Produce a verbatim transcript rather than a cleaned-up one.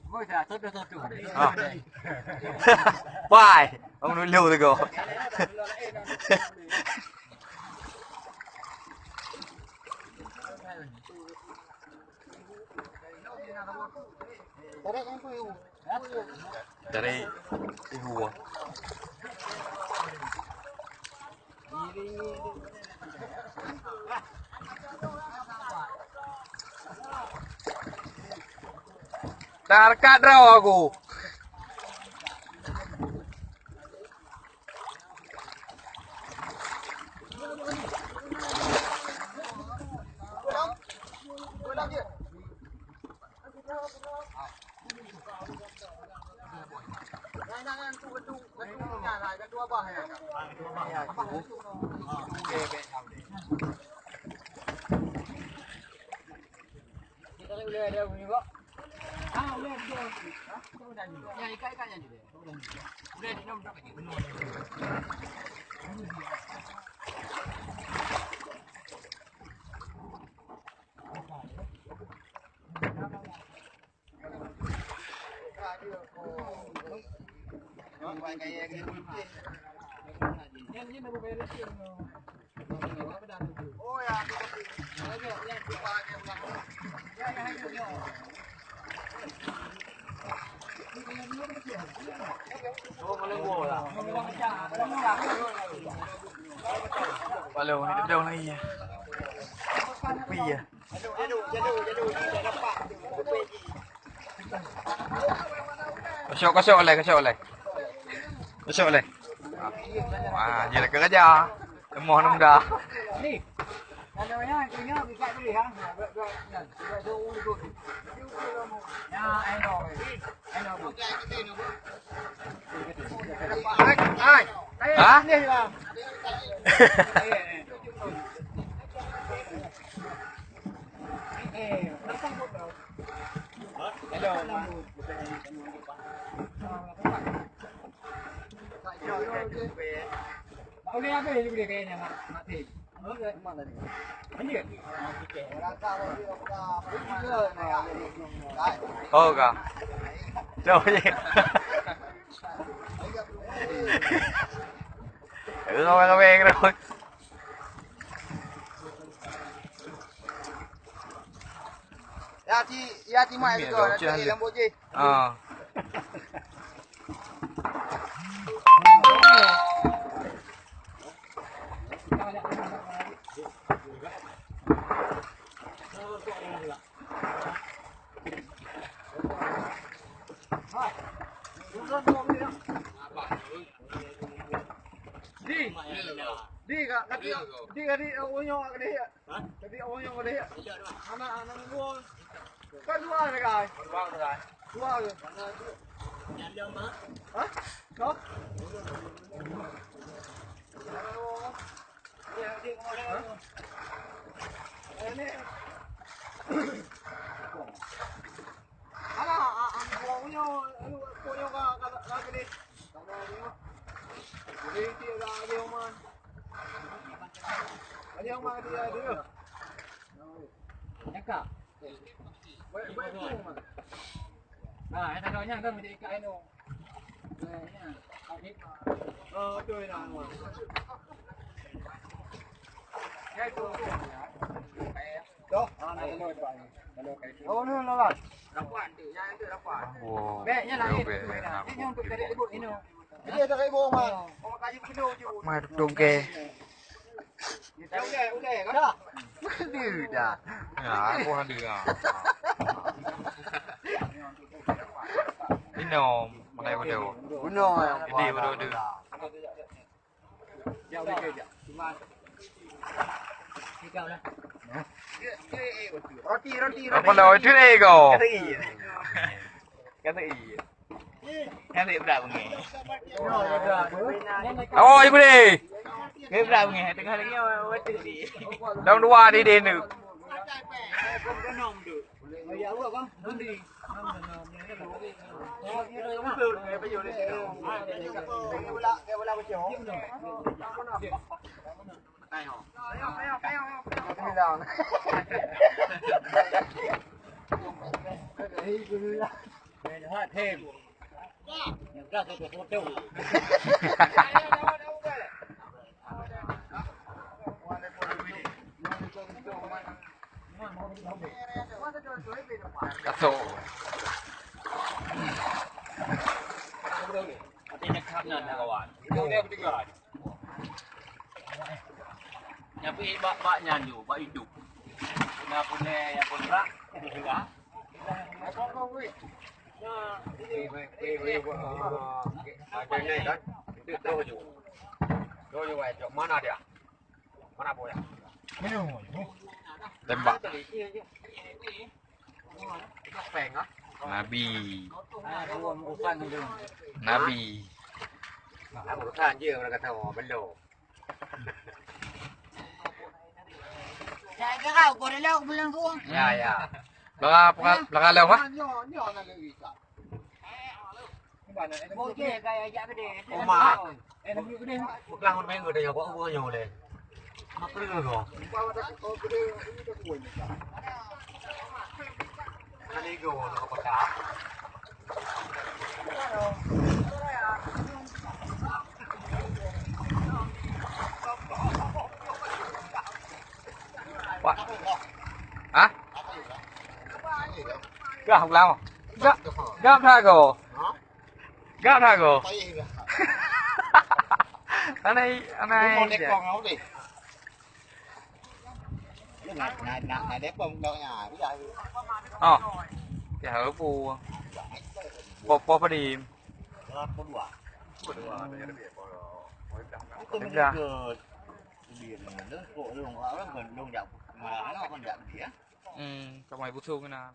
Ha. Pai, orang dulu tu kau. Dari ibu. Tarkat droe aku. Walau ni dong lagi ya. Tapi ya. Kosok, kosok oleh, kosok oleh. Kosok oleh. Wah, dia dah kerja. Lemoh nang dah. Ha? Oh ka. Jauh je. Kaweng-kaweng tu. Ya, ci, ya, ci mai tu. Lambok je. Ah. Di, di, di, di, unyok ke dia. Jadi orang yang boleh. Anak, anak gua. Kan dua ada kai. Dua ada kai. Dua ada. Hah? Kau? Hah? Ini. Alah, ah, ah, punya, anu, punya ka, ka, ka gede. Sama dia. Jadi, dia dah ada yang man. Ada yang man, dia ada. Nyaka. Baik, baik, tu, man. Nah, yang tadi nya kan menjadi ikan anu. Nah, ya. Oh, tu, dah, man. Ya, itu, tu. Dah, ah, nak kena, Pak. Kalau kayak gitu. Oh, ni, lawan. Wow. Bek, ya, lah, bek, ya, bek, bek. Ini untuk cari ibu, ini. Ini ada ibu, man. Oh, makanya penuh je. Mai tutup ke? Udah, udah, kan? Aduh, dah. Ya, aku ada. Minum, pakai bodoh. Bunuh yang. Jadi, bodoh tu. Roti, roti, roti. Apa lah itu, eh, kau? Kata iya. Kata iya. Kan dia berat bunyi. Oh, ibu ni. Dia berat bunyi. Tengah lagi, oh, betul ni. Dalam dua ni dia ni. Kaso. Nyan pih bak, bak nyan ju, bak YouTube. Na pun eh, nyang pun bak. Mana dia? Mana boya? Tembak. Nabi. Nabi. Urusan je orang kata orang belum. Saya kira kau dah lalu belum tu. Ya, ya. Belakang, belakang, belakang lewat. Uma. Bukan orang main gede ya, bukan orang nyoe leh. Apa lu tu? Kali go nak apa tak? Wah. Hah? Gah ulang. Gah, gah dah go. Gah dah go. Anai, anai. Oh. Ya, apa? Po, po, apa ni? Dah. Hmm, kamai busung kena.